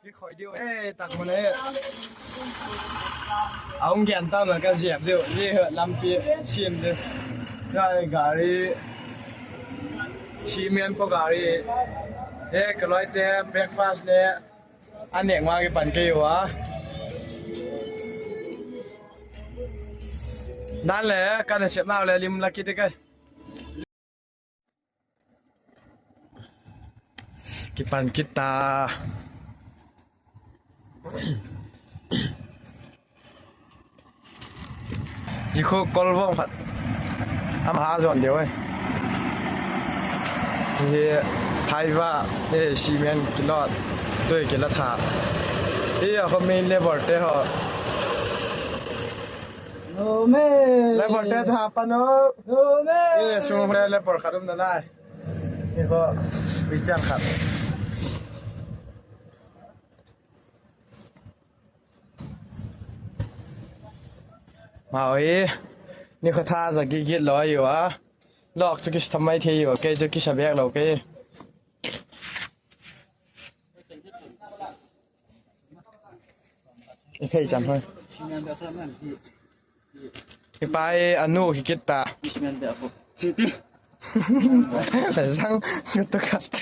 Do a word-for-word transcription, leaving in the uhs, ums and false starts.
Kikhoi diu e, tak mun e. A hong gen ta na ka ziap diu. Zi he lampi sim diu. Zi gari, cement pawl gari. E, ka luaite breakfast le a nek ma kipan kei ua. Dan le ka na siap nau le lim la kit e kai. Kipan kit ta. Zi khu kol vong khat. Ama ha zon diu e. Hi thaiva, e, cement kilot, tui kila tha. Hi a kho main labour te ho. Labour te tha pan o. Hi sung le labour khat um na lai. Hi kho bichar khat. Mau hi. Ni kho tha za gigit lo ayu a. Lok cu kisa thamai thei uh a, kei cu kisa bek lo kei. I phei cam hoi. I pa i a nu hi kit ta. Siti. Zang ka tu khat.